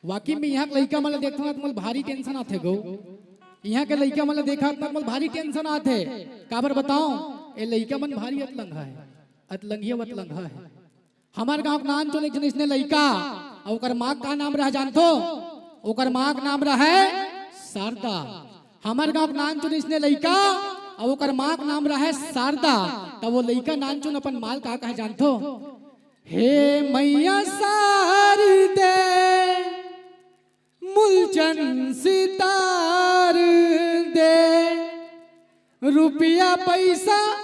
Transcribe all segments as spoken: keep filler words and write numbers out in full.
वाकई में इहाँ के लइका मन ला देखथंव ना, त मोला भारी टेंशन आथे गो। इहाँ के लइका मन ला देखथंव ना, त मोला भारी टेंशन आथे। काबर बतावंव, ए लइका मन भारी अतलंगा हे, अतलंगी अउ अतलंगा हे। हमर गांव के नानचुन एक झन अइसने लइका, अउ ओकर माँ के का नाम रहय जानथो? ओकर माँ के नाम रहय शारदा। हमर गांव के नानचुन अइसने लइका, अउ ओकर माँ के नाम रहय शारदा। त वो लइका नानचुन अपन माँ ल का कहय जानथो? हे मैया शारदे, मुलचन सितार दे, रुपया पइसा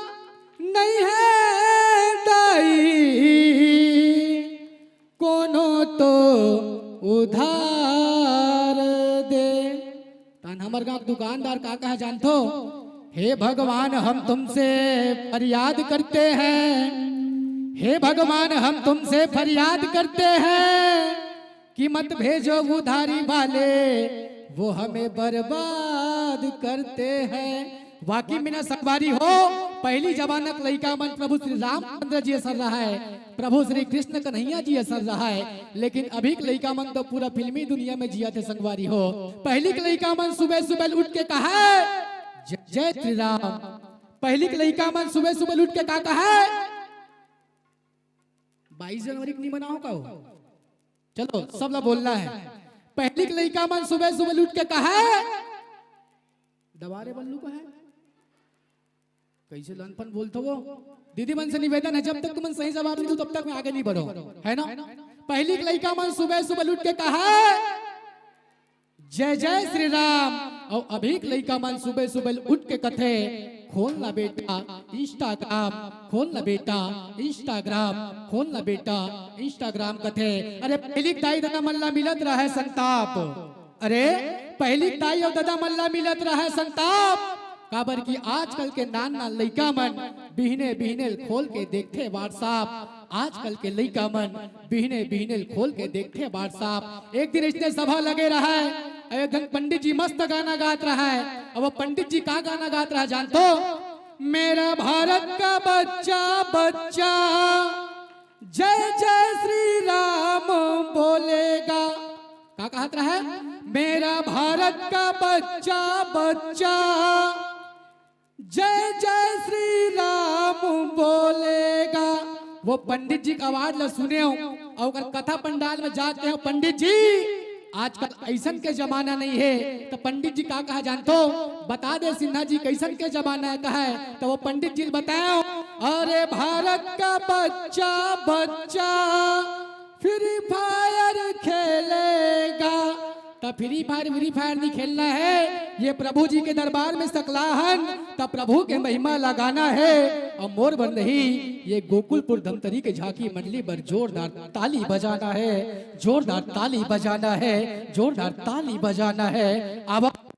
नइ हे दाई, कोनो तो उधार दे। तहन हमर गांव के दुकानदार का कहय जानथो? हे भगवान, हम तुमसे फरियाद करते हैं, हे भगवान, हम तुमसे फरियाद करते हैं कि मत भेजो उधारी वाले, वो हमें बर्बाद करते हैं। वाकई में ना संगवारी हो, पहिली जमाना के लइका मन प्रभु श्री रामचंद्र जी असन रहय, प्रभु श्री कृष्ण कन्हैया जी असन रहय, लेकिन अभी के लइका मन तो पूरा फिल्मी दुनिया में जियत हे संगवारी हो। पहिली के लइका मन सुबह-सुबह उठ के कहय, "जय, जय श्री राम।" पहिली के लइका मन सुबह-सुबह उठ के का कहय? बाईस जनवरी के नइ मनावव का हो? चलो, सब ला बोलना हे। पहिली के लइका मन सुबह-सुबह उठ के कहय, दबा रे बल्लू कहय, कइसे लनपन बोलथो वो? दीदी मन से निवेदन हे, जब तक तुमन सही जवाब नइ दो, तब तक मैं आगे नइ बढ़ंव, हे ना? पहिली के लइका मन सुबह-सुबह उठ के कहय, "जय जय श्री राम।" अउ अभी के लइका मन सुबह-सुबह उठ के कथे, "खोल ना बेटा Instagram, खोल ना बेटा Instagram, खोल ना बेटा Instagram," कथे। अरे पहिली के दाई ददा मन ला मिलत रहय संताप, अरे, पहिली दाई अउ ददा मन ला मिलत रहय संताप, काबर कि आजकल के नान नान लइका मन बिहने बिहने खोल के देखथे WhatsApp। आजकल के लइका मन बिहने बिहने खोल के देखथे WhatsApp। एक दिन अइसने सभा लगे रहय, अउ एक झन पंडित जी मस्त गाना गात रहय। अब वो पंडित जी का गाना गात रहय जानथो? मेरा भारत का बच्चा बच्चा जय जय श्री राम बोलेगा। का कहत रहय? मेरा भारत का बच्चा बच्चा जय जय श्री राम बोलेगा। वो पंडित जी के आवाज ला सुनेंव अउ ओकर कथा पंडाल में जाके कहेंव, "पंडित जी, आजकल अइसन के जमाना नइ हे।" त पंडित जी का कहय जानथो? बता दे सिन्हा जी, कइसन के जमाना हे कहय। त वो पंडित जी ल बताएंव, "अरे भारत का बच्चा बच्चा Free Fire खेलेगा।" त Free Fire, Free Fire नइ खेलना हे, ये प्रभु जी के दरबार में सकलाहन, त प्रभु के महिमा ला गाना हे। अउ मोर बर नहीं, ये गोकुलपुर धमतरी के झांकी मंडली बर जोरदार ताली बजाना हे, जोरदार ताली बजाना हे, जोरदार ताली बजाना हे। अब